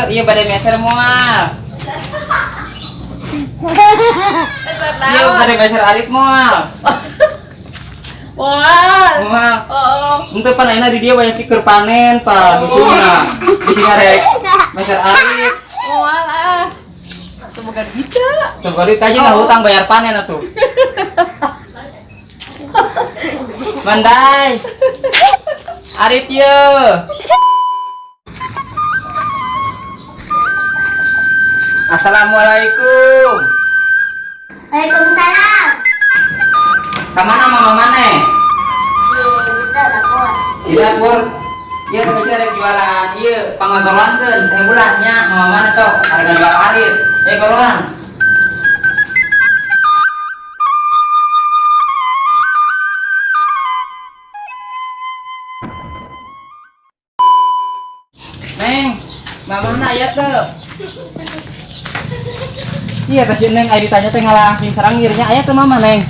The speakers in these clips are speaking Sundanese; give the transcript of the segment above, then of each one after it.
Iya bade meser moal. Iya bade meser arit moal. Moal. Moal. Oh. Henteu pan ayeuna di dieu banyak keur panen pan musuhna. Bisi ngarek meser arit. Moal ah. Atuh boga duit teu? Tuh kali kaji nggak hutang bayar panen atuh. Mandai. Arit ye. Assalamualaikum. Waalaikumsalam. Kamana mama maneh? Di dapur. Di dapur. Ieu teh rek jualan ieu pangagoroankeun teh bulan nya mama maneh sok arek jual arit. Goroan. Neng, mama na aya teu? Iya, teh si Neng aya ditanya teh ngalah sing sarangir nya aya teu mama Neng?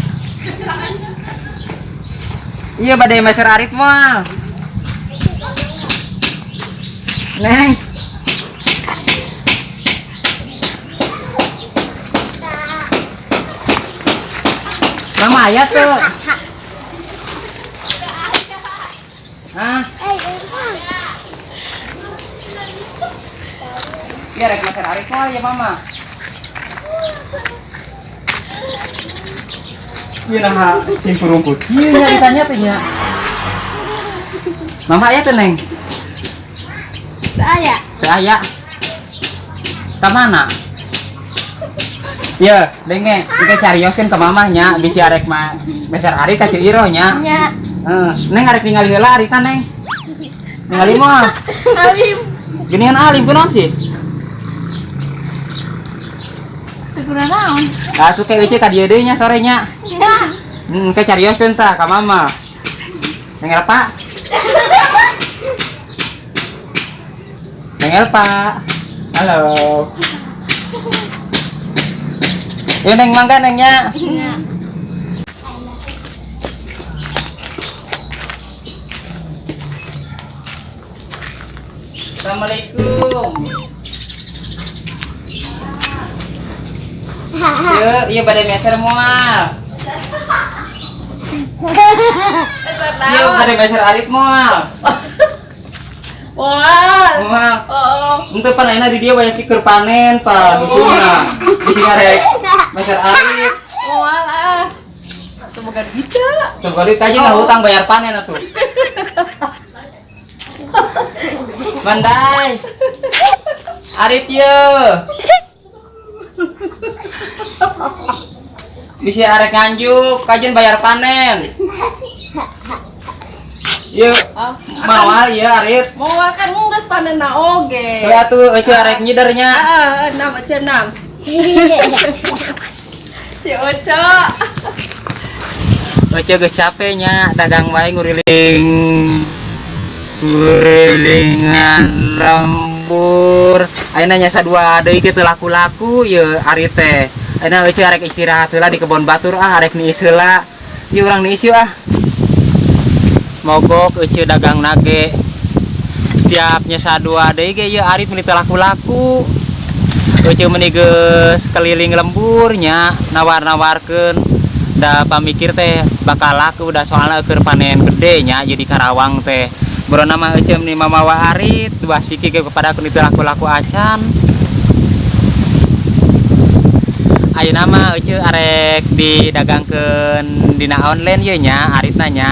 Iya bade meser arit moal. Neng. Mama aya teu? Hah? Iya rek meser arit moal ya mama. Iya nah sing purumput. Iya nya ditanya teh nya. Mama aya teu Neng? Teu aya. Teu aya. Ka mana? Iya, denge, kita carioskeun ke mamah nya, bisi arek mah meser arit ka Ceu Iroh nya. Nya. Heeh, Neng arek ningali heula arita Neng. Ningali moal. Alim. Geuningan alim kunaon sih? Teu kurang naon. Lah atuh ke euceu ka dieu deui nya sore nya. Nya. Ke carioskeun tah ka mama. Neng Elpa. Neng Elpa. Halo. Ya Neng mangga Neng nya. Nya. Assalamualaikum. Iya, iya bade meser moal. Iya bade meser arit moal. Moal. Moal. Oh. Henteu pan ayeuna di dieu banyak keur panen pan musuhna. Bisi ngarek meser arit. Moal ah. Atuh boga duit teu? Tuh kali kaji nggak hutang bayar panen atuh. Mandai. Arit ye. Bisi arek nganjuk, kajian bayar panen. Yuk, moal ya arit. Moal kan geus panen na oge. Heuh atuh euceu arek nyidernya. Heeh, enam euceu enam. Si Oco. Oco geus capek nya dagang wae nguriling. Ngurilingan lembur. Ayeuna nya sadua deui ge teu laku-laku ye arit teh. Ayeuna euceu arek istirahat heula di kebon batur ah arek niis heula. Ieu urang niis yeuh ah. Mogok euceu dagang nage. Tiap nyesa dua deui ge ieu arit meuni teu laku-laku. Euceu meuni geus keliling lembur nya nawar-nawarkeun. Da pamikir teh bakal laku da soalna keur panen gede nya jadi Karawang teh. Borona mah euceu meuni mamawa arit dua siki ge kepada ku teu laku-laku acan. Ayeuna mah euceu arek didagangkeun dina online ieu nya aritna nya.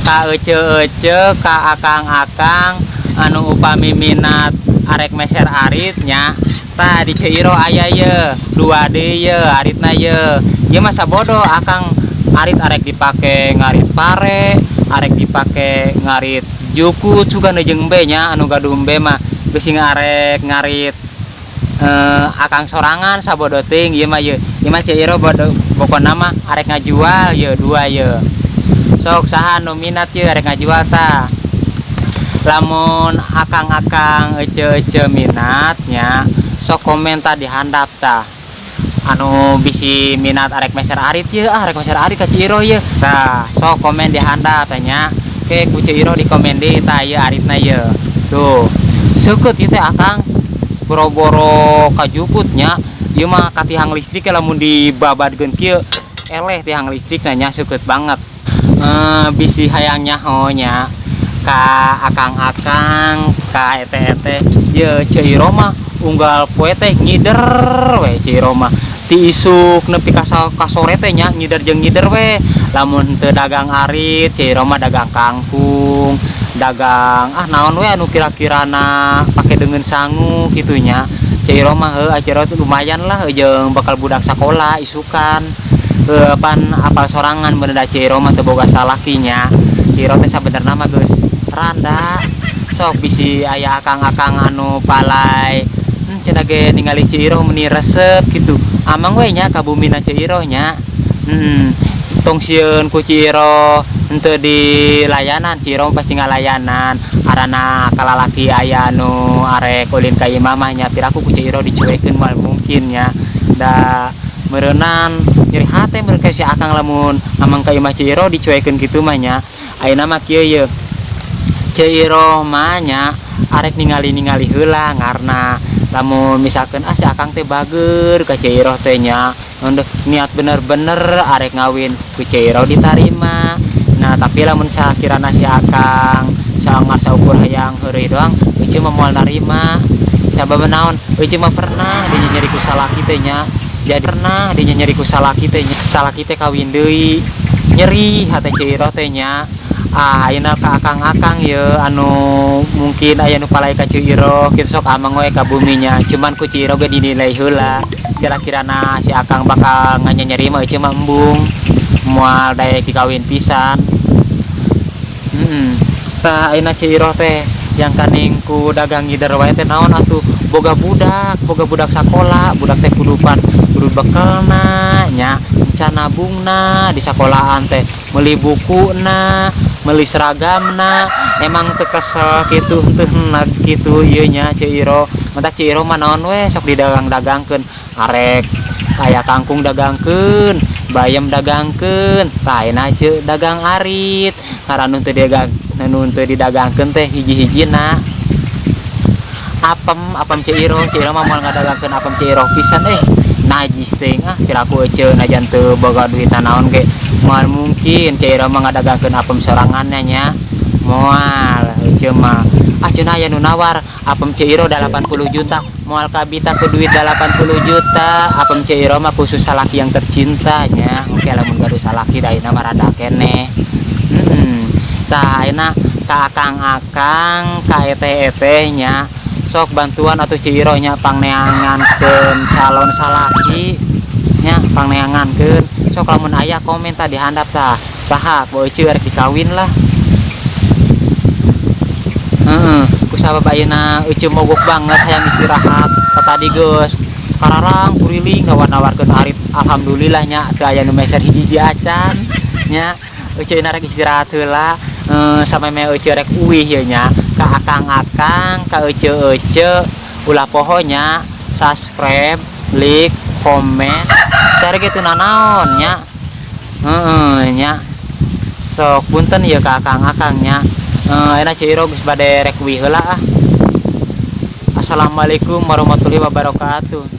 Ka euceu-euceu ka akang-akang anu upami minat arek meser arit nya tah di Ceu Iroh aya ye dua deui ye aritna ye. Ieu mah sabodo akang arit arek dipake ngarit pare, arek dipake ngarit jukut sugan jeung embe nya anu gaduh embe mah bisi ngarek ngarit akang sorangan sabodo teuing ieu mah ye. Ieu mah Ceu Iroh bodo pokona mah arek ngajual ye dua ye. Sok saha anu minat ye arek ngajual tah. Lamun akang-akang ece-ece minat nya sok komen tah di handap tah. Anu bisi minat arek meser arit ye, ah arek meser arit ka Ceu Iroh ye. Tah sok komen di handap tah nya. Ke ku Ceu Iroh di komen deui tah ieu aritna ye. Tuh. Seukeut ieu teh, Akang, boro-boro kajukut nya, ieu mah ka tihang listrik lamun dibabadkeun kieu eleh tihang listrik nya, seukeut banget. Bisi hayang nyaho nya ka akang-akang, ka ete-ete, ye Ceu Iroh mah unggal poe teh ngider we. Ceu Iroh mah ti isuk nepi ka sore teh nya ngider jeung ngider we. Lamun teu dagang arit, Ceu Iroh mah dagang kangkung, dagang ah naon we anu kira-kirana pake deungeun sangu kitu nya. Ceu Iroh mah heuh, Ceu Iroh tuh lumayan lah jeung bakal budak sakola isukan. Heuh, pan apal sorangan bener da Ceu Iroh mah teu boga salaki nya. Ceu Iroh teh sabenerna mah geus randa. Sok bisi aya akang-akang anu palai cenah ge ningali Ceu Iroh meuni resep gitu, amang we nya ka bumina Ceu Iroh nya. Tong sieun ku Ceu Iroh henteu dilayanan, Ceu Iroh pasti ngalayanan. Arana kalalaki aya anu arek ulin ka imah mah nya, piraku ku Ceu Iroh dicuekeun moal mungkin nya. Da meureunan nyeri hate meureun ka si akang lamun amang ka imah Ceu Iroh dicuekeun kitu mah nya. Ayeuna mah kieu ye, Ceu Iroh mah nya arek ningali-ningali heula, ngarna lamun misalkeun ah si akang teh bager ka Ceu Iroh teh nya, niat bener-bener arek ngawin ku Ceu Iroh ditarima. Nah, tapi lamun sakirana si akang sangat saukur hayang heureuy doang, Ece mah moal narima. Sabab naon? Ece mah pernah dinyeri ku salaki teh nya, jadi pernah dinyeri ku salaki teh nya, salaki teh kawin deui, nyeri hate Ceu Iroh teh nya. Ah, ayeuna ka akang-akang ye anu mungkin aya nu palai ka Ceu Iroh kitu, sok amang we ka buminya, cuman ku Ceu Iroh ge dinilai heula. Kira-kirana si akang bakal nganyeri mah, Ece mah embung, moal daek dikawin pisan. Tah, ayeuna Ceu Iroh teh yang kaning ku dagang ngider wae teh naon atuh, boga budak, boga budak sakola, budak teh kudu pan kudu bekelna nya, encan nabungna di sekolahan teh, meuli bukuna, meuli seragamna. Emang teu kesel kitu, teu henag kitu ieu nya Ceu Iroh. Matak Ceu Iroh mah naon we sok didagang-dagangkeun, arek aya kangkung dagangkeun, bayam dagangkeun. Tah, ayeuna Ceu dagang arit ngaran nu teu dagang, nu teu didagangkeun teh hiji-hijina apem, apem Ceu Iroh. Ceu Iroh mah moal ngadagangkeun apem Ceu Iroh pisan, najis teuing. Ah, piraku ece najan teu boga duit naon ge moal mungkin Ceu Iroh mah ngadagangkeun apem sorangannya nya, moal ece mah. Ah, cenah aya nu nawar apem Ceu Iroh 80 juta, moal kabita ku duit 80 juta. Apem Ceu Iroh mah khusus salaki yang tercinta nya. Oke, lamun gaduh salaki da ayeuna mah rada keneh. Tah, ayeuna ka akang-akang, ka eteh-eteh nya, sok bantuan atuh Ceu Iroh nya, pangneangankeun calon salaki nya, pangneangankeun. Sok lamun aya komen tah di handap, tah saha ku ece rek dikawin lah. Heeh, kusabab ayeuna ece mogok banget hayang istirahat. Tadi geus kararang kuriling nawar-nawarkeun arit, alhamdulillah nya teu aya nu meser hiji-hiji acan nya. Ece rek istirahat heula sameme ece rek uwih ye nya. Ka akang-akang, ka ece-ece, ulah poho nya subscribe, like, komen, share gitu nanaon nya. Heeh nya, sok punten ya ka akang-akang nya. Ayeuna Ceu Iroh geus bade rek uwih heula ah. Assalamualaikum warahmatullahi wabarakatuh.